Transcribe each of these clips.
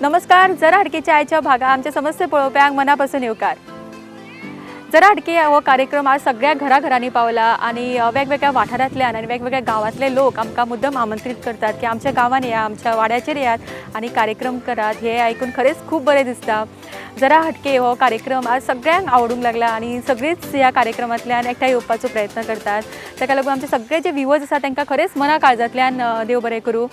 नमस्कार, जरा हटकेच्या आयच्या भागा आमच्या समस्त पळोवप्यांक मनापासून येवकार। जरा हटके हो कार्यक्रम आज सगळ्या घराघरांनी पावला आनी वेगवेगळ्या वाठारांतल्यान आनी वेगवेगळ्या गांवांतले लोक आमकां मुद्दम आमंत्रीत करतात की आमच्या गांवांत या, आमच्या वाड्याचेर येयात आनी कार्यक्रम करात। हे आयकून खरेंच खूब बरें दिसता। जरा हटके हो कार्यक्रम आज सगळ्यांक आवडूंक लागला आनी सगळींच ह्या कार्यक्रमांतल्यान एकठांय येवपाचो प्रयत्न करतात। ताका लागून आमचे सगळे जे व्युवर्स आसा तांकां खरेंच मना काळजांतल्यान देव बरें करूं।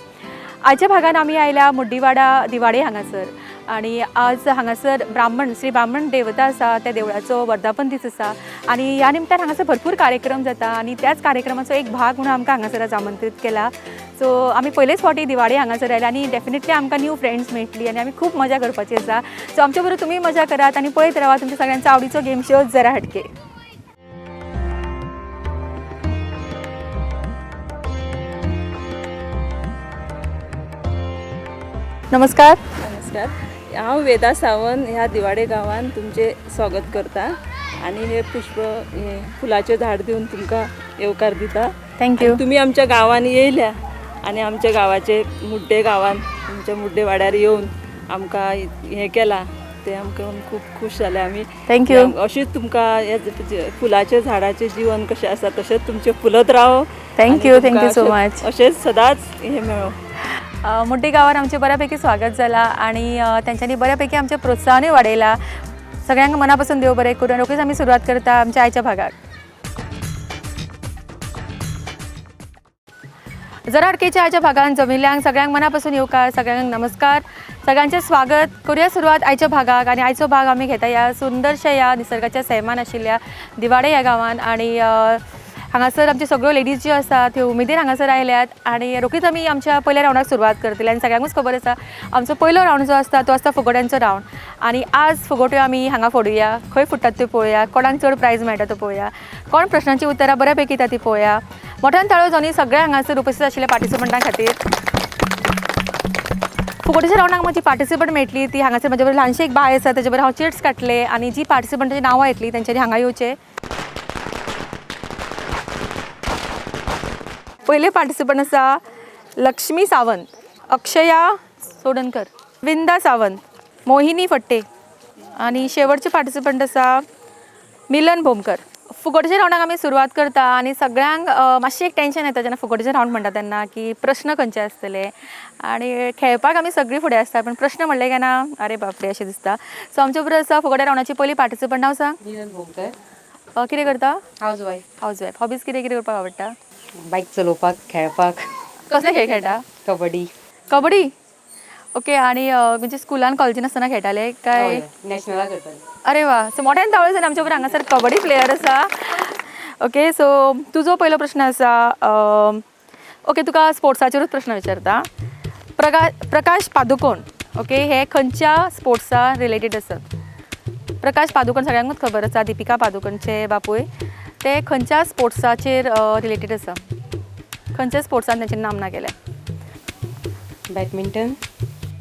आजच्या भागान आमी आयल्या मुड्डीवाडा दिवाडे हांगासर आनी आज हांगासर ब्राह्मण श्री ब्राह्मण देवता आसा त्या देवळाचो वर्धापन दीस आसा आनी ह्या निमतान हांगासर भरपूर कार्यक्रम जाता आनी त्याच कार्यक्रमाचो एक भाग म्हणून आमकां हांगासर आज आमंत्रीत केला। सो आमी पयलेच फावटी दिवाडे हांगासर आयले आनी डेफिनेटली आमकां न्यू फ्रेंड्स मेळटली आनी आमी खूब मजा करपाची आसा। सो आमचे बरोबर तुमी मजा करात आनी पळयत रावा तुमच्या सगळ्यांचो आवडीचो गेम शो जरा हटके। नमस्कार। नमस्कार, हांव वेदा सावंत ह्या दिवाडे गांवान तुमचें स्वागत करता आनी हे पुष्प हे फुलाचें झाड दिवन तुमकां येवकार दिता। Thank you. तुमी आमच्या गांवान येयल्या आनी आमच्या गांवाचे मुड्डे गांवान तुमच्या मुड्डे वाड्यार येवन आमकां हें केलां तें आमकां खूब खूश जालें आमी। Thank you. अशीच तुमकां हे फुलाचे झाडाचें जीवन कशें आसा तशेंच तुमचें फुलत राव। Thank you, thank you so much. अशेंच सदांच हें मेळो। मुड्डी गांवार आमचें बऱ्यापैकी स्वागत जालां आनी तेंच्यांनी बऱ्यापैकी आमचें प्रोत्साहनूय वाडयलां। सगळ्यांक मना पासून देव बरें करूं। रोखडीच आमी सुरवात करता आमच्या आयच्या भागाक। जरा हटकेच्या आयच्या भागान जमिल्ल्यांक सगळ्यांक मनापासून येवकार, सगळ्यांक नमस्कार, सगळ्यांचें स्वागत करूया सुरवात आयच्या भागाक। आनी आयचो भाग आमी घेता ह्या सुंदरशा ह्या निसर्गाच्या सैमान आशिल्ल्या दिवाडे ह्या गांवान आनी हांगासर आमच्यो सगळ्यो लेडीज ज्यो आसा त्यो उमेदीन हांगासर आयल्यात आनी रोखडीच आमी आमच्या पयल्या रावंडाक सुरवात करतले। आनी सगळ्यांकूच खबर आसा आमचो पयलो रावंड जो आसता तो आसता फुगोट्यांचो रावंड आनी आज फुगोट्यो आमी हांगा फोडुया, खंय फुट्टात त्यो पळोवया, कोणाक चड प्रायज मेळटा तो पळोवया, कोण प्रश्नांची उतरां बऱ्या पैकी येता ती पळोवया। मोठ्यान ताळो जावन सगळ्या हांगासर उपस्थित आशिल्ल्या पार्टिसिपंटां खातीर। फुगोट्याच्या रावंडाक म्हजी पार्टिसिपंट मेळटली ती हांगासर म्हजे बरोबर ल्हानशी एक बाय आसा ताजे बरोबर हांव चिट्स काडले आनी जी पार्टिसिपंटाची नांवां येतली तेंच्यांनी हांगा येवचें। पयले पार्टिसिपंट आसा लक्ष्मी सावंत, अक्षया सोडनकर, विंदा सावंत, मोहिनी फट्टे आनी शेवटचे पार्टिसिपंट आसा मिलन भोमकर। फुगोट्याच्या रावंडाक आमी सुरवात करता आनी सगळ्यांक मातशें एक टेंशन येता जेन्ना फुगोट्याचे रावंड म्हणटा तेन्ना की प्रश्न खंयचे आसतले आनी खेळपाक आमी सगळीं फुडें आसता पण प्रश्न म्हणले काय ना अरे बापरे अशें दिसता। सो आमचे बरोबर आसा फुगोट्या रावंडाची पयली पार्टिसिपंट। नांव सांग। मिलन भोमकर। कितें करता? House wife. House wife. Hobbies कितें कितें करपाक आवडटा? बाईक चलोवपाक, खेळपाक। कसले खेळ खेळटा? कबड्डी। कबड्डी, ओके। आनी म्हणजे स्कुलान कॉलेजीन आसतना खेळटाले काय? नॅशनलाक खेळटाले। अरे वा, सो मोठ्यान ताळो जावन आमच्या बरोबर हांगासर कबड्डी प्लेयर आसा। ओके, सो तुजो पयलो प्रश्न आसा, ओके तुका स्पोर्ट्साचेरूच प्रश्न विचारता। प्रकाश पादुकोण, ओके, हे खंयच्या स्पोर्ट्सा रिलेटेड आसात? प्रकाश पादुकोण सगळ्यांकूच खबर आसा, दिपिका पादुकोणचे बापूय, ते खंयच्या स्पोर्ट्साचेर रिलेटेड आसा? खंयच्या स्पोर्ट्सान तेंचे नामना केल्या? बॅडमिंटन।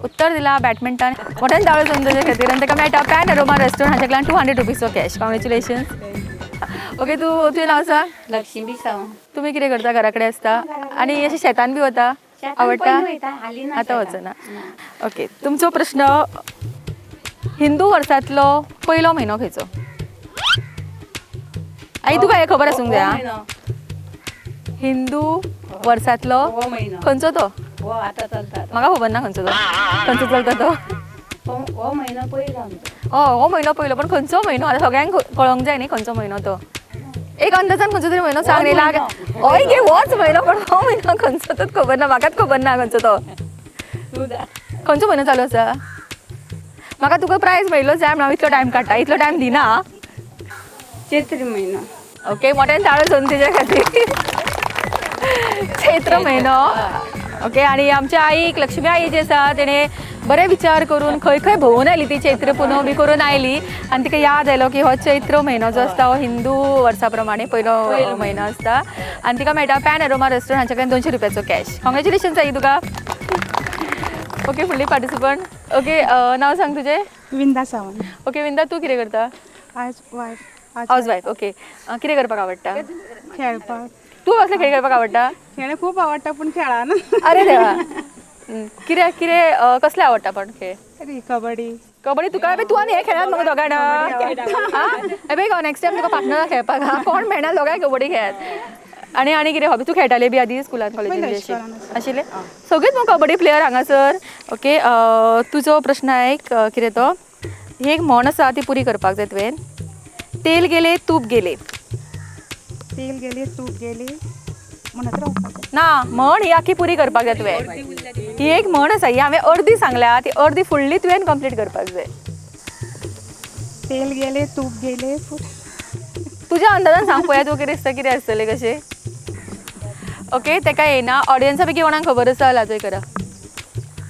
उत्तर दिला बॅडमिंटन। मोठ्यान ताळो जावन ताजे खातीर आनी ताका मेळटा पॅन अरोमा रेस्टॉरंट हांच्या कडल्यान 200 रुपीजचो कॅश। कॉंग्रेच्युलेशन्स। ओके, तुवें नांव सांग। लक्ष्मी सावंत। तुमी कितें करता? घरा कडेन आसता आनी अशें शेतान बी वता? आवडटा? आतां वचना। ओके, तुमचो प्रश्न, हिंदू वर्सांतलो पयलो म्हयनो खंयचो? आई तुका हें खबर आसूंक जाय। हिंदू वर्सांतलो खंयचो तो? म्हाका खबर ना खंयचो तो, खंयचो चलता तो? हो म्हयनो पयलो। हो म्हयनो पयलो, पण खंयचो म्हयनो आतां सगळ्यांक कळोंक जाय न्ही खंयचो म्हयनो तो। एक अंदाजान खंयचो तरी म्हयनो सांग न्ही लाग। हय गे, होच म्हयनो, पण हो म्हयनो खंयचो तोच खबर ना, म्हाकाच खबर ना खंयचो तो। खंयचो म्हयनो चालू आसा? म्हाका तुका प्रायज मेळिल्लो जाय म्हणून हांव इतलो टायम काडटा, इतलो टायम दिना। चैत्र म्हयनो। ओके, मोठ्यान ताळो जावन तेज्या खातीर। चैत्र म्हयनो। ओके, आनी आमच्या आईक, लक्ष्मी आई जी आसा तेणें बरे विचार करून खंय खंय भोंवून आयली ती, चैत्र पुनव बी करून आयली आनी तिका याद आयलो की हो चैत्र म्हयनो जो आसता हो हिंदू वर्सा प्रमाणे पयलो म्हयनो आसता आनी तिका मेळटा पॅन अरोमा रेस्टॉरंट हांच्या कडल्यान 200 रुपयाचो कॅश। कॉंग्रेच्युलेशन्स आई तुका। ओके, फुडली पार्टिसिपंट। ओके, नांव सांग तुजें। विंदा सावंत। ओके विंदा, तूं कितें करता? House wife. House wife, okay. कितें करपाक आवडटा? खेळपाक। तूं कसले खेळ खेळपाक आवडटा? खेळ खूब आवडटा पूण खेळना। अरे देवा, कितें कितें कसले आवडटा पण खेळ? कबड्डी. कबड्डी तुका? तूं आनी हे खेळात मगो दोगांय. हे नेक्स्ट टायम तुका पार्टनर खेळपाक कोण मेळना, दोगांय कबड्डी खेळात. आनी आनी कितें हॉबी? तूं खेळटाले बी आदी स्कुलान कॉलेजीन आशिल्ले? सगळीच मग कबड्डी प्लेयर हांगासर. ओके, तुजो प्रश्न आयक कितें तो, ही एक म्हण आसा ती पुरी करपाक जाय तुवें. तेल गेले तूप गेले. तेल गेले तूप गेले म्हणत रावपाक ना, म्हण ही आखी पुरी करपाक जाय तुवें. ही एक म्हण आसा, ही हांवें अर्दी सांगल्या, ती अर्दी फुडली तुवें कंप्लीट करपाक जाय. तेल गेले तूप गेले. तुज्या अंदाजान सांग पळया तूं कितें दिसता कितें आसतलें कशें. ओके, तेका येना. ऑडियन्सा पैकी कोणाक खबर आसा जाल्यार हाजय करा.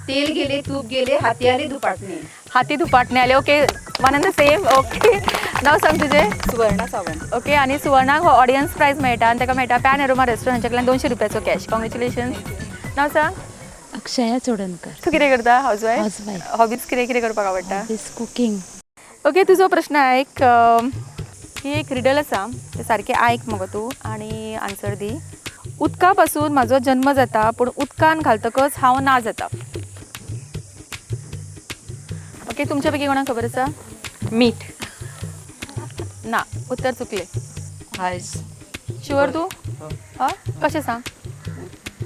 तेल गेले तूप गेले हाती आले दुपाटणे. हाती दुपाटणे आले. Okay, one and the same. Okay, नांव सांग तुजें? सुवर्णा सावंत. ओके, आनी सुवर्णाक हो ऑडियन्स प्रायज मेळटा आनी ताका मेळटा पॅन एरोमा रेस्टॉरंट हांच्या कडल्यान 200 रुपयाचो कॅश. कॉंग्रेच्युलेशन्स. नांव सांग? अक्षया चोडणकर. तूं कितें करता? House wife. हॉबीज कितें कितें करपाक आवडटा? कुकींग. ओके, तुजो प्रश्न आयक. ही एक रिडल आसा, तें सारकें आयक मगो तूं आनी आन्सर दी. उदका पासून म्हाजो जन्म जाता पूण उदकान घालतकच हांव ना जाता. ओके, तुमच्या पैकी कोणाक खबर आसा? मीठ. ना, उत्तर चुकलें. आयस. शुअर तूं? हय, कशें सांग?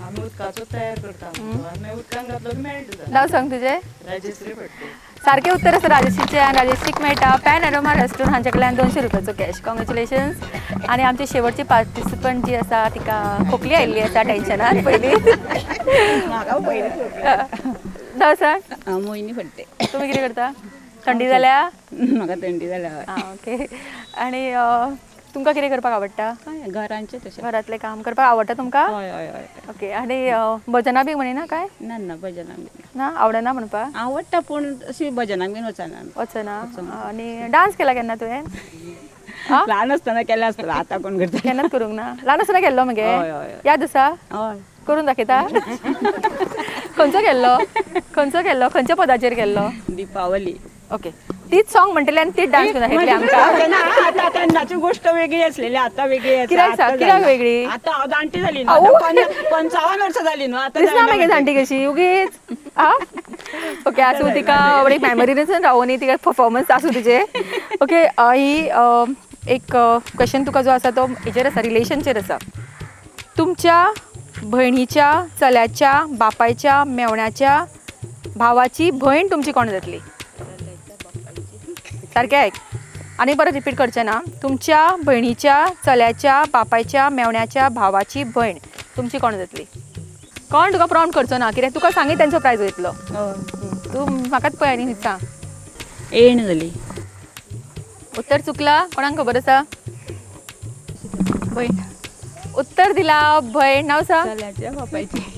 आमी उदकाचो तयार करता, उदकान घातलो की मेळटा. नांव सांग तुजें? राजेश्री फडते. सारकें उत्तर आसा राजेश्रीचें आनी राजेश्रीक मेळटा पॅन एरोमा रेस्टॉरंट हांच्या कडल्यान 200 रुपयाचो कॅश. कॉंग्रेच्युलेशन्स. आनी आमची शेवटची पार्टिसिपंट जी आसा तिका खोकली आयिल्ली आसा टेन्शनान पयलीं. नांव सांग? मोहिनी फडते. तुमी कितें करता? थंडी जाल्या? म्हाका थंडी जाल्या. ओके, आनी तुमकां कितें करपाक आवडटा? घरांचें तशें. घरांतलें काम करपाक आवडटा तुमकां? हय हय हय. ओके, आनी भजनां बी म्हणिना काय? ना ना, भजनां बी ना. आवडना म्हणपाक? आवडटा पूण अशी भजनांक बीन वचना. वचना. आनी डांस केला केन्ना तुवें? ल्हान आसतना केला आसतलो, आतां कोण करता? केन्नाच करूंक ना? ल्हान आसतना केल्लो मगे? याद आसा? हय. करून दाखयता? खंयचो केल्लो? खंयचो केल्लो? खंयच्या पदाचेर केल्लो? दीपावली. ओके, तीच सॉंग म्हणटली आनी तीच डान्स करून दाखयतली आमकां. आतां तेन्नाची गोश्ट वेगळी आसलेली, आतां वेगळी आसा. कित्याक सांग, कित्याक वेगळी? आतां हांव जाणटी जाली न्हू, 55 वर्सां जाली न्हू आतां. दिसना मागीर जाणटी कशी उगीच. ओके, आसूं, तिका एक मेमरीनूच रावूं न्ही, तिका परफॉर्मन्स आसूं तुजें. ओके, ही एक क्वेश्चन तुका जो आसा तो हेजेर आसा, रिलेशनचेर आसा. तुमच्या भयणीच्या चल्याच्या बापायच्या मेवण्याच्या भावाची भयण तुमची कोण जातली? सारकें आयक आनी परत रिपीट करचें ना. तुमच्या भयणीच्या चल्याच्या बापायच्या मेवण्याच्या भावाची भयण तुमची कोण जातली? कोण तुका प्रॉम्प्ट करचो ना, कित्याक तुका सांगी तेंचो प्रायज वयतलो. तूं म्हाकाच पळय आनी सांग. एण जाली. उत्तर चुकला. कोणाक खबर आसा? भयण. उत्तर दिला भयण. नांव सांग? चल्याच्या बापायची.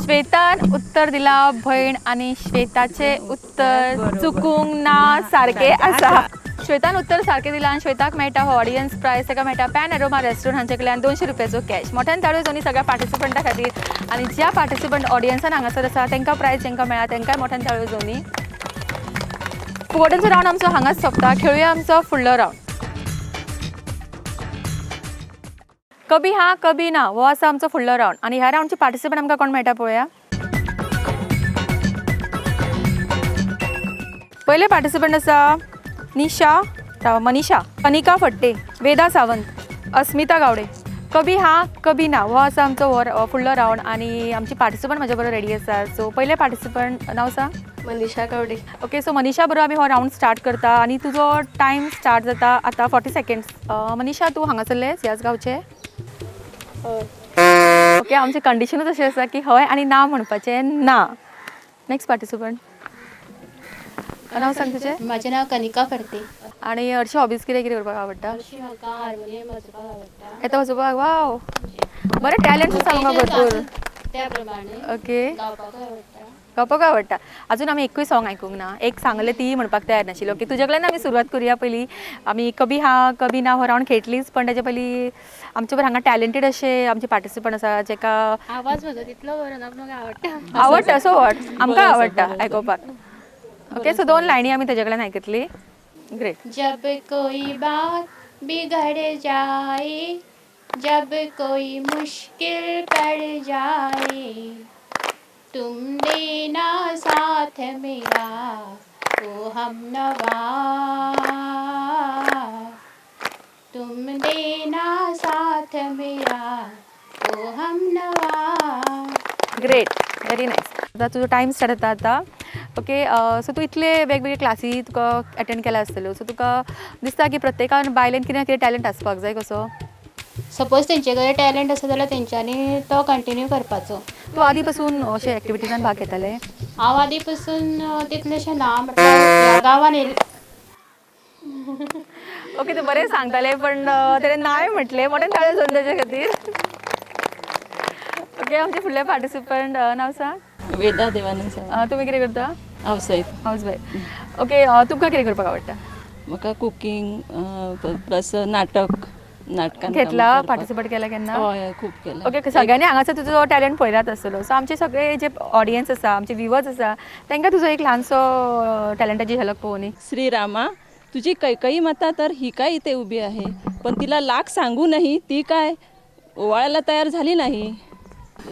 श्वेतान उत्तर दिला भयण आनी श्वेताचें उत्तर चुकूंक ना, सारकें आसा. श्वेतान उत्तर सारकें दिलां आनी श्वेताक मेळटा हो ऑडियन्स प्रायज. ताका मेळटा पॅन एरोमा रेस्टॉरंट हांचे कडल्यान 200 रुपयाचो कॅश. मोठ्यान ताळयो जावनी सगळ्या पार्टिसिपंटा खातीर आनी ज्या पार्टिसिपंट ऑडियन्सान हांगासर आसा तांकां प्रायज जांकां मेळ्ळा तांकांय मोठ्यान ताळयो जावनी. फुगोट्यांचो रावंड आमचो हांगाच सोंपता. खेळुया आमचो फुडलो रावंड. कभी हा कभी ना हो आसा आमचो फुडलो रावंड आनी ह्या रावंडचे पार्टिसिपंट आमकां कोण मेळटा पळोवया. पयले पार्टिसिपंट आसा निशा, मनीषा, अनिका फडते, वेदा सावंत, अस्मिता गावडे. कभी हा कभी ना हो आसा आमचो हो फुडलो रावंड आनी आमची पार्टिसिपंट म्हाज्या बरोबर रेडी आसा. सो पयले पार्टिसिपंट नांव सांग? मनीषा गावडे. ओके, सो मनीषा बरोबर आमी हो रावंड स्टार्ट करता आनी तुजो टायम स्टार्ट जाता आतां 40 सेकेंड्स. मनीषा, तूं हांगासरलेंच ह्याच गांवचें? ओके, आमचें कंडिशनूच अशें आसा की हय आनी ना म्हणपाचें ना. नेक्स्ट पार्टिसिपंट, नांव सांग तुजें? म्हाजें नांव कनिका फडते. आनी हरशीं हॉबीज कितें कितें करपाक आवडटा? हरशीं म्हाका हार्मोनियम वाजोवपाक आवडटा. येता वाजोवपाक? वाव, बरें टॅलंट आसा म्हाका भरपूर. त्या प्रमाणे. ओके, गावपाकूय आवडटा. गावपाकूय आवडटा. अजून आमी एकूय सॉंग आयकूंक ना, एक सांगलें ती म्हणपाक तयार नाशिल्ली. ओके, तुज्या कडल्यान आमी सुरवात करुया. पयलीं आमी कभी हा कभी ना हो रावंड खेळटलीच, पण ताचे पयलीं आमचे बरोबर हांगा टॅलंटेड अशे आमचे पार्टिसिपंट आसा जेका आवाज म्हजो तितलो बरो ना, पूण म्हाका आवडटा. आवडटा सो what, आमकां आवडटा आयकुपाक. ओके, सो 2 लायनी आमी तेजे कडल्यान आयकतली. ग्रेट. जब कोई बात बिगड़ जाए, जब कोई मुश्किल पड़ जाए, तुम देना साथ मेरा ओ हमनवा, तुम देना साथ मेरा ओ हमनवा। Great, very nice. आतां तुजो टायम स्टार्ट जाता आतां। ओके, सो तूं इतले वेगवेगळे क्लासी तुका एटेंड केला आसतल्यो, सो तुका दिसता की प्रत्येकान बायलेन कितें ना कितें टॅलंट आसपाक जाय कसो? सपोज तेंचे कडेन टॅलंट आसा जाल्यार तेंच्यांनी तो कंटिन्यू करपाचो। तूं आदी पासून अशे एक्टिविटीजान भाग घेताले? हांव आदी पासून तितलेशें ना, म्हटल्यार गांवान येयलें। ओके, तूं बरें सांगतालें पण तेणें नाय म्हटलें, मोठ्यान ताळयो जावन तेजे खातीर। ओके, आमचे फुडले पार्टिसिपंट नांव सांग? वेदा देवानंद सावंत। तुमी कितें करता? हावसवायफ। हावसवायफ। ओके, तुमकां कितें करपाक आवडटा? म्हाका कुकींग प्लस नाटक, नाटकान घेतला, पार्टिसिपेट केला केन्ना? हय, खूब केला। ओके, सगळ्यांनी हांगासर तुजो टॅलंट पळयलाच आसतलो, सो आमचे सगळे जे ऑडियन्स आसा, आमचे व्युवर्स आसा, तांकां तुजो एक ल्हानसो टॅलंटाची झलक पळोवनी। श्रीरामा तुझी कैकई माता तर ही काय इथे उभी आहे, पण तिला लाख सांगू नाही ती काय ओवाळायला तयार झाली नाही।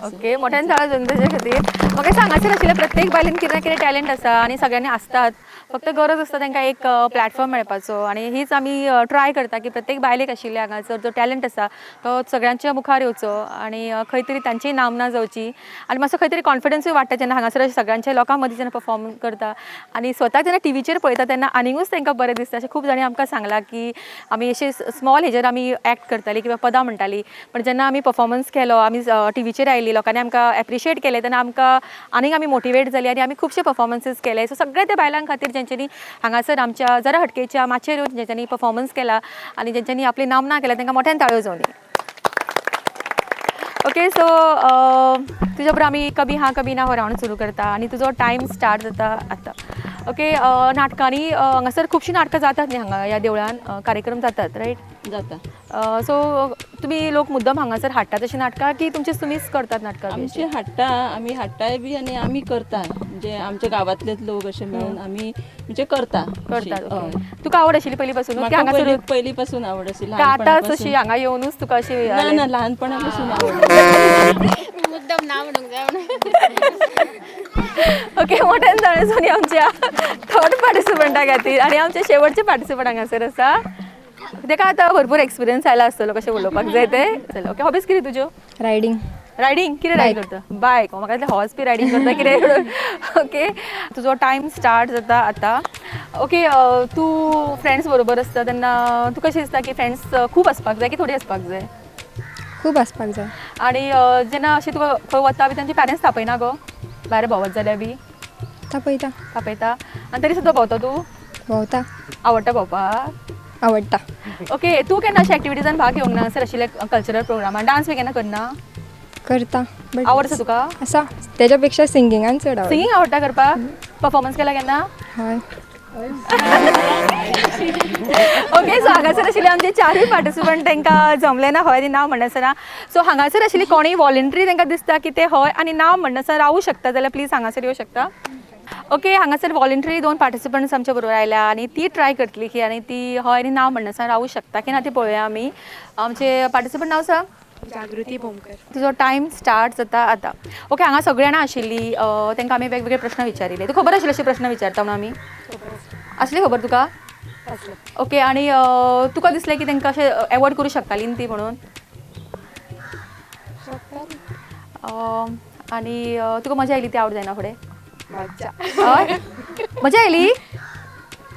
ओके, मोठ्यान ताळयो जावन तेजे खातीर। म्हाका सांगाचें आशिल्लें प्रत्येक बायलेन कितें ना कितें टॅलंट आसा आनी सगळ्यांनी आसतात, फक्त गरज आसता तांकां एक प्लॅटफॉर्म मेळपाचो। आनी हीच आमी ट्राय करता की प्रत्येक बायलेक आशिल्ले हांगासर जो टॅलंट आसा तो सगळ्यांच्या मुखार येवचो आनी खंय तरी तांची नामना जावची आनी मातसो खंय तरी कॉन्फिडन्सूय वाडटा जेन्ना हांगासर सगळ्यांच्या लोकां मदीं जेन्ना परफॉर्म करता आनी स्वताक जेन्ना टिवीचेर पळयता तेन्ना आनीकूच तांकां बरें दिसता। अशें खूब जाणांनी आमकां सांगलां की आमी अशें स्मॉल हेजेर आमी एक्ट करतालीं किंवा पदां म्हणटालीं, पण जेन्ना आमी परफॉर्मन्स केलो, आमी टिवीचेर आयली, लोकांनी आमकां एप्रिशिएट केलें, तेन्ना आमकां आनीक आमी मोटिवेट जाली आनी आमी खुबशे परफॉर्मन्सीस केले। सो सगळे त्या बायलां खातीर जेंच्यांनी हांगासर आमच्या जरा हटकेच्या माचयेर येवन जेंच्यांनी परफॉर्मन्स केला आनी जेंच्यांनी आपली नामना केल्या तांकां मोठ्यान ताळयो जावनी। ओके, सो तुज्या बरोबर आमी कभी हाँ कभी ना हो रावंड सुरू करता आनी तुजो टायम स्टार्ट जाता आतां। ओके, नाटकांनी हांगासर खुबशीं नाटकां जातात न्ही, हांगा ह्या देवळान कार्यक्रम जातात, रायट? जाता। सो तुमी लोक मुद्दम हांगासर हाडटात अशीं नाटकां की तुमचे तुमीच करतात नाटकां? आमची हाडटा, आमी हाडटाय बी आनी आमी करता, म्हणजे आमच्या गांवांतलेच लोक अशे मेळून आमी म्हणजे करता करतात। तुका आवड आशिल्ली पयलीं पासून? हांगासर पयलीं पासून आवड आशिल्ली। आतांच अशी हांगा येवनूच तुका अशी? ना ना, ल्हानपणा पासून आवड। मुद्दम ना म्हणूंक जाय म्हणून। ओके, मोठ्यान ताळयो जावनी आमच्या थर्ड पार्टिसिपंटा खातीर आनी आमच्या शेवटचे पार्टिसिपंट हांगासर आसा, तेका आतां भरपूर एक्सपिरियन्स आयला आसतलो कशें उलोवपाक जाय तें। चल, ओके, हॉबीज कितें तुज्यो? रायडींग। रायडींग? कितें रायड करता? बायक। म्हाका दिसलें हॉर्स बी रायडींग करता कितें। ओके, तुजो टायम स्टार्ट जाता आतां। ओके, तूं फ्रेंड्स बरोबर आसता तेन्ना तुका कशें दिसता की फ्रेंड्स खूब आसपाक जाय की थोडी आसपाक जाय? खूब आसपाक जाय। आनी जेन्ना अशें तुका खंय वता बी तांचे पेरंट्स तापयना गो भायर भोंवत जाल्यार बी? तापयता। तापयता आनी तरी सुद्दां भोंवता तूं? भोंवता। आवडटा भोंवपाक? आवडटा। ओके, तूं केन्ना अशा एक्टिविटीजान भाग घेवंक ना सर आशिल्ले कल्चरल प्रोग्रामान? डांस बी केन्ना करना? करता। आवडटा तुका? आसा, तेज्या पेक्षा सिंगिंगान चड आवडटा। सिंगींग आवडटा करपाक? परफॉर्मन्स केला केन्ना? हय। ओके, सो हांगासर आशिल्ले आमचे चारूय पार्टिसिपंट तांकां जमलें ना हय आनी ना म्हणनासतना। सो हांगासर आशिल्ली कोणूय वॉलंटरी तांकां दिसता की ते हय आनी ना म्हणनासतना रावूं शकता जाल्यार प्लीज हांगासर येवं शकता। ओके, हांगासर वॉलंटरी दोन पार्टिसिपंट्स आमच्या बरोबर आयल्या आनी ती ट्राय करतली की आनी ती हय आनी ना म्हणनासतना रावूं शकता की ना ती पळोवया आमी। आमचे पार्टिसिपंट नांव सांग? जागृती भोमकर। तुजो टायम स्टार्ट जाता आतां। ओके, हांगा सगळीं जाणां आशिल्लीं, तांकां आमी वेगवेगळे प्रश्न विचारिल्ले। तुका खबर आशिल्ले अशे प्रश्न विचारता म्हणून आमी? आसली खबर तुका? ओके, आनी तुका दिसलें की तांकां अशें एवॉयड करूं शकताली न्ही ती म्हणून? आनी तुका मजा आयली ती आवड जायना फुडें? हय, मजा आयली?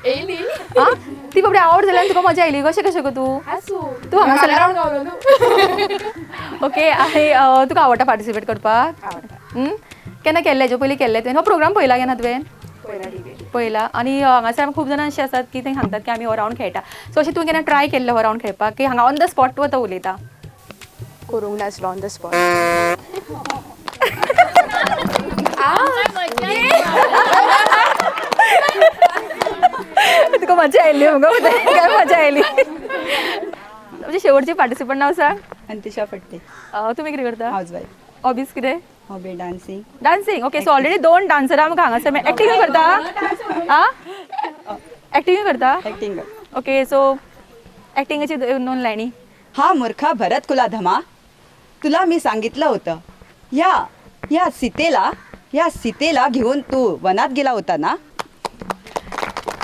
येयली। आं, ती बाबडी आवड जाली आनी तुका मजा आयली, कशें कशें गो तूं? तूं हांगासर? ओके, आनी तुका आवडटा पार्टिसिपेट करपाक? केन्ना केल्लें हेजे पयलीं केल्लें तुवें? हो प्रोग्राम पळयला केन्ना तुवें? पळयला। आनी हांगासर आमी खूब जाणां अशीं आसात की ते सांगतात की आमी हो रावंड खेळटा, सो अशें तुवें केन्ना ट्राय केल्लें हो रावंड खेळपाक की हांगा ऑन the spot तूं आतां उलयता? करूंक नासलो ऑन the spot. तुका मजा आयली मगो? काय मजा आयली? म्हणजे शेवटची पार्टिसिपंट नांव सांग? अंतिशा फडते। तुमी कितें करता? हावसवायफ। हॉबीज कितें? Hobby dancing. Dancing. Okay, so already दोन डान्सरां आमकां हांगासर। एक्टिंग करता? आं, एक्टिंग करता? एक्टिंग। ओके, सो एक्टिंगाची दोन लायनी। हा मूर्खा भरत कुलाधमा, तुला मी सांगितलं होतं या या सीतेला या सीतेला घेऊन तू वनात गेला होता ना?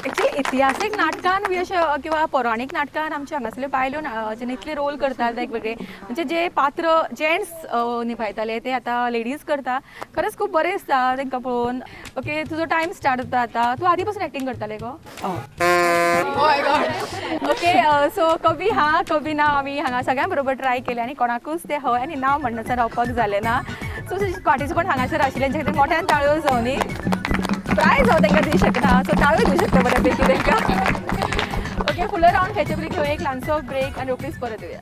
एक्चुअली इतिहासीक नाटकान बी अशें किंवा पौराणीक नाटकान आमचे हांगासरल्यो बायलो जेन्ना इतले रोल करतात वेगवेगळे, म्हणजे जे पात्र जेंट्स निभायताले ते आतां लेडीज करता. खरेंच खूब बरें दिसता तांकां पळोवन. ओके, तुजो टायम स्टार्ट जाता आतां. तूं आदी पासून एक्टींग करताले गो? ओके, सो कभी हा कभी ना आमी हांगा सगळ्यां बरोबर ट्राय केलें आनी कोणाकूच तें हय आनी ना म्हणनासतना रावपाक जालें ना. सो पार्टिसिपंट हांगासर आशिल्ले तेंच्या खातीर मोठ्यान ताळयो जावनी. प्रायज हांव तांकां दिवंक शकना, सो ताळयो दिवंक शकता बऱ्यापैकी तांकां. ओके, फुडलो रावंड खेळचे पयलीं घेवया एक ल्हानसो ब्रेक आनी रोखडीच परत येवया.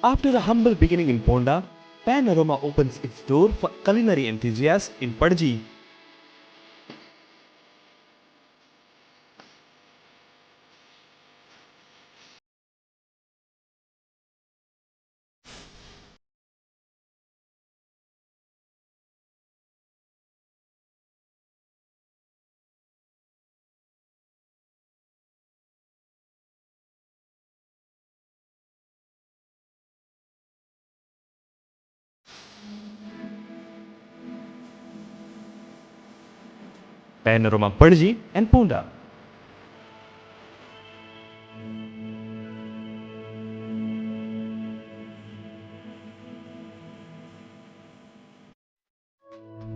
After a humble beginning in Ponda, Panorama opens its door for culinary enthusiasts in Panaji. Panorama Panaji and Ponda.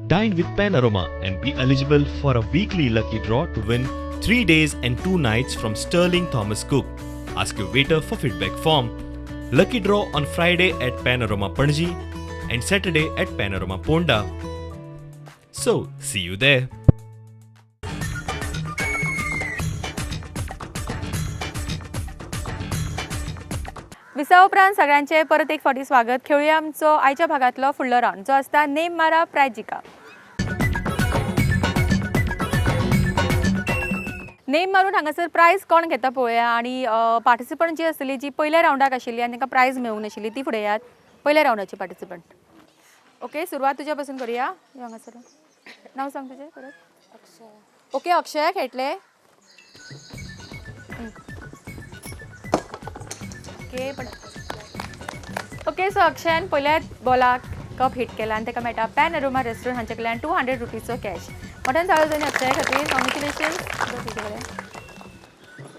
Dine with Panorama and be eligible for a weekly lucky draw to win 3 days and 2 nights from Sterling Thomas Cook. Ask your waiter for feedback form. Lucky draw on Friday at Panorama Panaji and Saturday at Panorama Ponda. So, see you there. विसा उपरांत सगळ्यांचे परत एक फावटी स्वागत. खेळुया आमचो आयच्या भागांतलो फुडलो round जो आसता नेम मारा प्रायज जिका. नेम मारून हांगासर प्रायज कोण घेता पळोवया आनी पार्टिसिपंट जी आसतली जी पयल्या रावंडाक आशिल्ली आनी तांकां प्रायज मेळूंक नाशिल्ली ती फुडें येयात. पयल्या रावंडाची पार्टिसिपंट. ओके, सुरवात तुज्या पासून करुया. यो हांगासर, नांव सांग तुजें परत. अक्षया. ओके, अक्षया खेळटले. ओके, पण ओके, सो अक्षयान पयल्याच बॉलाक कप हिट केला आनी ताका मेळटा पॅनरोमा रेस्टॉरंट हांचे कडल्यान 200 रुपीजचो कॅश. मोठ्यान ताळयो जावनी अक्षया खातीर. कॉंग्रेच्युलेशन्स.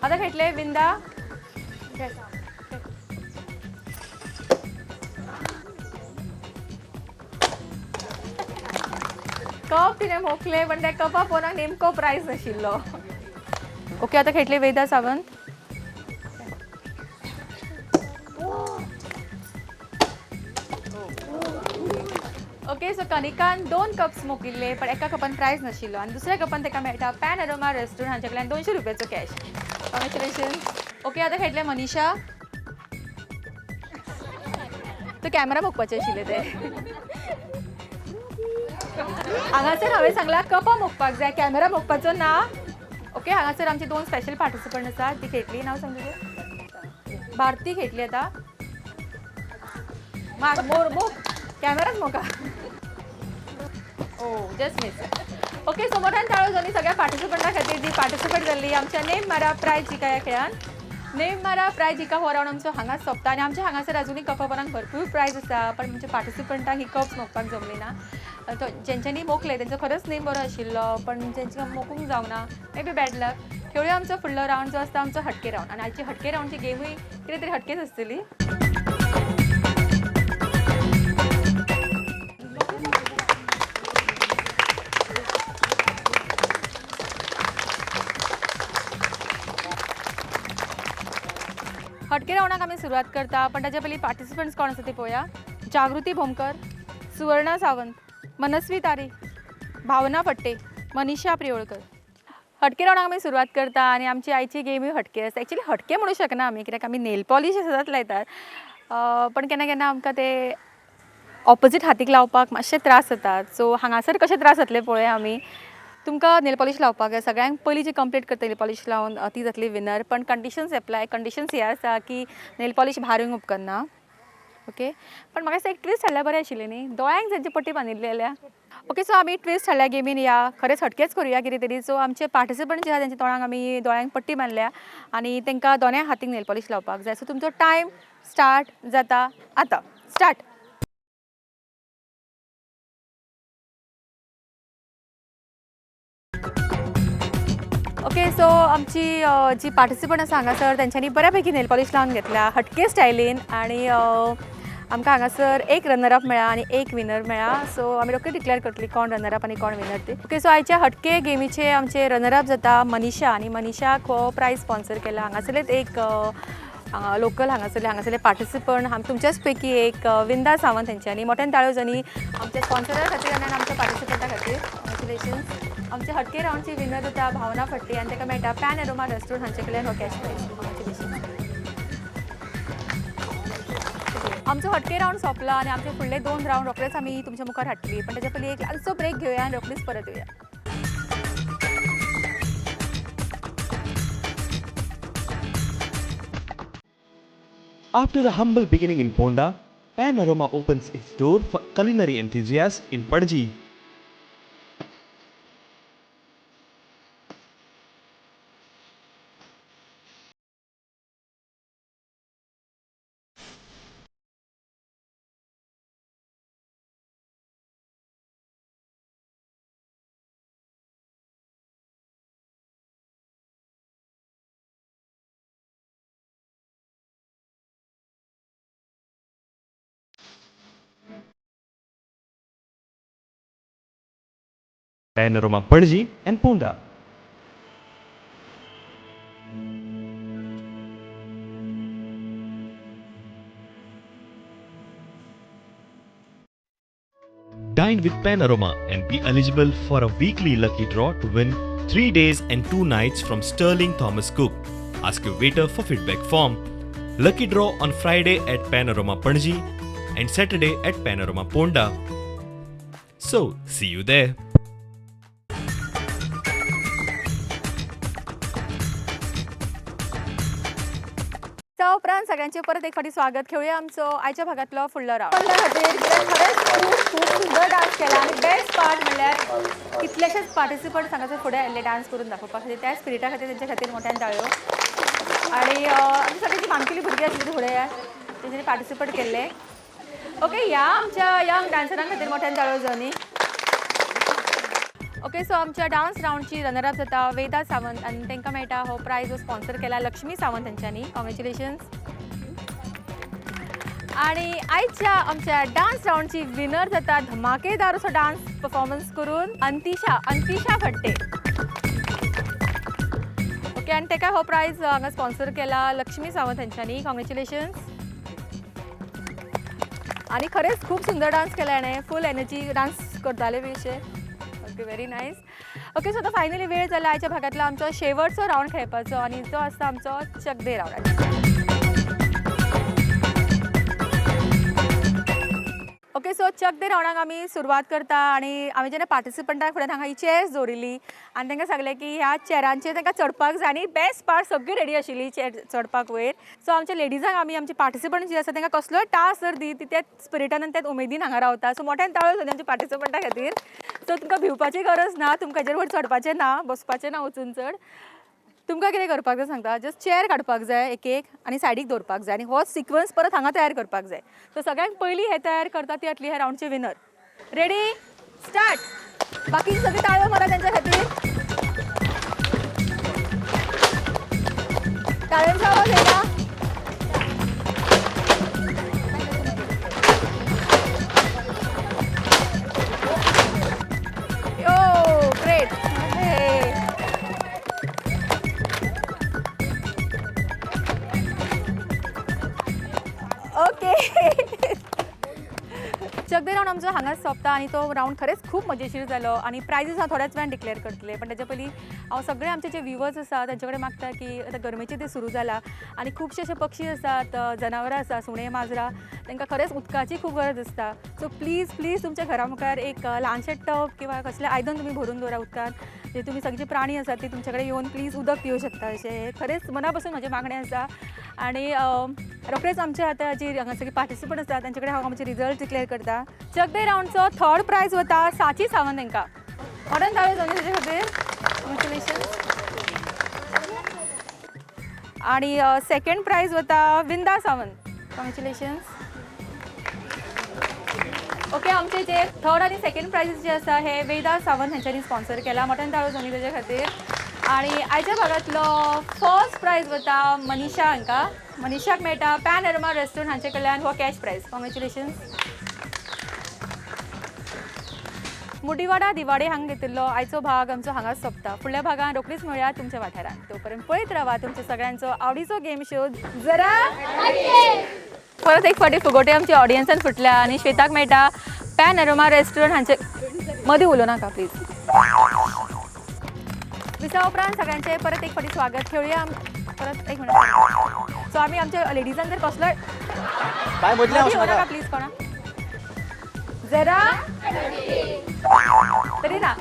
आतां खेळटले विंदा. कप तिणें मोखले पण त्या कपा पोनाक नेमको प्रायज नाशिल्लो. ओके, आतां खेळटले वेदा सावंत. ओके, सो कनिकान 2 कप्स मोकिल्ले पण एका कपान प्रायज नाशिल्लो आनी दुसऱ्या कपान ताका मेळटा पॅनरोमा रेस्टॉरंट हांचे कडल्यान 200 रुपयाचो कॅश. कॉंग्रेच्युलेशन्स. ओके, आतां खेळटले मनीषा. तो कॅमेरा मोखपाचे आशिल्ले ते. हांगासर हांवें सांगलां कपां मोखपाक जाय, कॅमेरा मोखपाचो ना. ओके, हांगासर आमची 2 स्पेशल पार्टिसिपंट आसात ती खेळटली. नांव सांग तुजें. भारती खेळटली आतां. मार मोर मोख कॅमेराच Mokha. Oh, just miss. Okay, so मोठ्यान ताळयो जावनी सगळ्या पार्टिसिपंटा खातीर जी पार्टिसिपेट जाल्ली आमच्या नेम मारा प्रायज जिका ह्या खेळान. नेम मारा प्रायज जिका हो रावंड आमचो हांगाच सोंपता आनी आमच्या हांगासर अजुनूय कपापणाक भरपूर प्रायज आसा पण आमच्या पार्टिसिपंटांक ही कप्स मोखपाक जमली ना. तो जेंच्यांनी मोखले तेंचो खरोच नेम बरो आशिल्लो पण जेंच्या मोखूंक जावंक ना, मे बी बॅड लक. खेळुया आमचो फुडलो रावंड जो आसता आमचो हटके रावंड आनी आयची हटके रावंडची गेमूय कितें तरी हटकेच आसतली. हटके रावंडाक आमी सुरवात करता पण ताच्या पयलीं पार्टिसिपंट्स कोण आसा ते पळोवया. जागृती भोमकर, सुवर्णा सावंत, मनस्वी तारी, भावना फट्टे, मनीषा प्रियोळकर. हटके रावंडाक आमी सुरवात करता आनी आमची आयची गेमूय हटके आसा. एक्चुअली हटके म्हणूं शकना आमी कित्याक आमी नेल पॉलिश सदांच लायतात पण केन्ना केन्ना आमकां ते ऑपोजीट हातीक लावपाक मातशे त्रास जातात. सो हांगासर कशे त्रास जातले पळोवया आमी. तुमकां नेल पॉलिश लावपाक जाय, सगळ्यांक पयलीं जी कंप्लीट करता नेल पॉलिश लावन ती जातली विनर. पण कंडिशन्स एप्लाय, कंडिशन्स हे आसा की नेल पॉलिश भायर येवंक उपकारना. ओके, पण म्हाका दिसता एक ट्विस्ट हाडल्यार बरें आशिल्लें न्ही, दोळ्यांक जांची पट्टी बांदिल्ली जाल्यार. ओके, सो आमी ट्विस्ट हाडल्या गेमीन, या खरेंच हटकेच करुया कितें तरी. सो आमचे पार्टिसिपंट जे आहा तेंच्या तोंडाक आमी दोळ्यांक पट्टी बांदल्या आनी तांकां दोनाय हातीक नेल पॉलिश लावपाक जाय. सो तुमचो टायम स्टार्ट जाता आतां. स्टार्ट. ओके, सो आमची जी पार्टिसिपंट आसा हांगासर तेंच्यांनी बऱ्या पैकी नेल पॉलिश लावन घेतल्या हटके स्टायलीन आनी आमकां हांगासर एक रनर अप मेळ्ळा आनी एक विनर मेळ्ळा. सो आमी रोखडी डिक्लेअर करतली कोण रनर अप आनी कोण विनर ती. ओके, सो आयच्या हटके गेमीचे आमचे रनर अप जाता मनीषा आनी मनीषाक हो प्रायज स्पॉन्सर केला हांगासरलेच एक लोकल हांगासरले पार्टिसिपंट आम तुमच्याच पैकी एक विंदा सावंत हेंच्यांनी. मोठ्यान ताळयो जाणी आमच्या स्पॉन्सरा खातीर आनी आमच्या पार्टिसिपंटा खातीर. कॉंग्रेच्युलेशन्स. आमच्या हटके रावंडची विनर जाता भावना फट्टी आनी ताका मेळटा पॅन एरोमा रेस्टॉरंट हांचे कडल्यान हो कॅश प्रायज. कॉंग्रेच्युलेशन्स. आमचो हटके रावंड सोंपला आनी आमचे फुडले 2 रावंड रोखडेच आमी तुमच्या मुखार हाडटली, पण ताच्या पयलीं एक ल्हानसो ब्रेक घेवया आनी रोखडीच परत येवया. After a humble beginning in Ponda, Panorama opens its door for culinary enthusiasts in Panaji. Panorama Panaji and Ponda. Dine with Panorama and be eligible for a weekly lucky draw to win 3 days and 2 nights from Sterling Thomas Cook. Ask your waiter for feedback form. Lucky draw on Friday at Panorama Panaji and Saturday at Panorama Ponda. So, see you there. उपरांत सगळ्यांचे परत एक फावटी स्वागत. खेळुया आमचो आयच्या भागांतलो फुडलो round. खातीर खरेंच खूब खूब सुंदर डान्स केला आनी बेस्ट पार्ट म्हणल्यार कितलेशेच पार्टिसिपंट्स हांगासर फुडें आयिल्ले डान्स करून दाखोवपा खातीर. त्या स्पिरिटा खातीर तेंच्या खातीर मोठ्यान ताळयो. आनी आमची सगळीं जी माणकुली भुरगीं आशिल्ली फुडें तेंच्यांनी पार्टिसिपेट केल्ले. ओके, ह्या आमच्या यंग डान्सरां खातीर मोठ्यान ताळयो जावनी. ओके, सो आमच्या डान्स रावंडची रनर अप जाता वेदा सावंत आनी तांकां मेळटा हो प्रायज हो स्पॉन्सर केला लक्ष्मी सावंत हांच्यांनी. कॉंग्रेच्युलेशन्स. आनी आयच्या आमच्या डान्स रावंडची विनर जाता धमाकेदार असो डान्स परफॉर्मन्स करून अंतिशा, अंतिशा फट्टे. ओके, आनी ताका हो प्रायज हांगा स्पॉन्सर केला लक्ष्मी सावंत हांच्यांनी. कॉंग्रेच्युलेशन्स. आनी खरेंच खूब सुंदर डान्स केला हाणें, फूल एनर्जी डान्स करताले बी अशें. Okay, very nice. Okay, so आतां फायनली वेळ जाला आयच्या भागांतलो आमचो शेवटचो रावंड खेळपाचो आनी तो आसता आमचो चकदे रावंड. ओके, सो चकदे रावंडाक आमी सुरवात करता आनी आमी जेन्ना पार्टिसिपंटाक फुडें हांगा ही चेयर्स दवरिल्ली आनी तांकां सांगलें की ह्या चेरांचेर तांकां चडपाक जाय आनी बेस्ट पार्ट सगळी रेडी आशिल्ली चेर चडपाक वयर. सो आमच्या लेडिजांक आमी आमचे पार्टिसिपंट जे आसा तांकां कसलोय टास्क जर दी ती त्याच स्पिरिटान आनी त्याच उमेदीन हांगा रावता. सो मोठ्यान ताळयो जाली आमच्या पार्टिसिपंटा खातीर. सो तुमकां भिवपाची गरज ना, तुमकां हेजेर वयर चडपाचें ना, बसपाचें ना वचून चड. तुमकां कितें करपाक जाय सांगता, जस्ट चेर काडपाक जाय एक एक आनी सायडीक दवरपाक जाय आनी हो सिक्वन्स परत हांगा तयार करपाक जाय. सो सगळ्यांत पयलीं हे तयार करता ती जातली ह्या रावंडची विनर. Ready, start. बाकी सगळी ताळयो मारा तेंच्या खातीर. टाळयांचो आवाज येना. यो ग्रेट. ओके, चकदे रावंड आमचो हांगाच सोंपता आनी तो रावंड खरेंच खूब मजेशीर जालो आनी प्रायजीस हांव थोड्याच वेळान डिक्लेअर करतलें. पण ताच्या पयलीं हांव सगळे आमचे जे व्युवर्स आसा तांचे कडेन मागता की आतां गरमेचे दीस सुरू जाला आनी खुबशे अशे पक्षी आसात, जनावरां आसा, सुणे माजरां, तांकां खरेंच उदकाची खूब गरज आसता. सो प्लीज प्लीज तुमच्या घरा मुखार एक ल्हानशें टब किंवा कसलें आयदन तुमी भरून दवरा उदकान, जे तुमी सगळे प्राणी आसात ते तुमचे कडेन येवन प्लीज उदक पिवूं शकता अशें खरेंच मना पासून म्हजें मागणें आसा. आनी रोखडेच आमचे आतां जी हांगा सगळे पार्टिसिपंट आसा तांचे कडेन हांव आमचे रिजल्ट डिक्लेअर करता. चकदे रावंडचो थर्ड प्रायज वता साची सावंत हांकां. ऑर्डर धावे जावन तेजे खातीर कॉंग्रेच्युलेशन्स. आणि सेकंड प्रायज वता विंदा सावंत, कॉंग्रेच्युलेशन्स. ओके, आमचे जे थर्ड आनी सेकंड प्रायजीस जे आसा हे वेदा सावंत हांच्यांनी स्पॉन्सर केला. मटन ताळो जावनी तेजे खातीर. आनी आयच्या भागांतलो फर्स्ट प्रायज वता मनीषा हांकां. मनीषाक मेळटा पॅनरमा रेस्टॉरंट हांचे कडल्यान हो कॅश प्रायज. कॉंग्रेच्युलेशन्स. मुडीवाडा दिवाडे हांगा घेतिल्लो आयचो भाग आमचो हांगाच सोंपता. फुडल्या भागान रोखडीच मेळया तुमच्या वाठारांत. तोपर्यंत पळयत रावा तुमच्या सगळ्यांचो आवडीचो गेम शो जरा. परत एक फावटी फुगोटे आमच्या ऑडियन्सान फुटल्या आनी श्वेताक मेळटा पॅनरमा रेस्टॉरंट हांचे. मदीं उलोवं नाका प्लीज. विसा उपरांत सगळ्यांचें परत एक फावटी स्वागत. खेळुया परत एक मिनट. सो आमी आमच्या लेडिजान जर कसलोय मदीं उलोवं नाका प्लीज कोणा जरा तरी ना.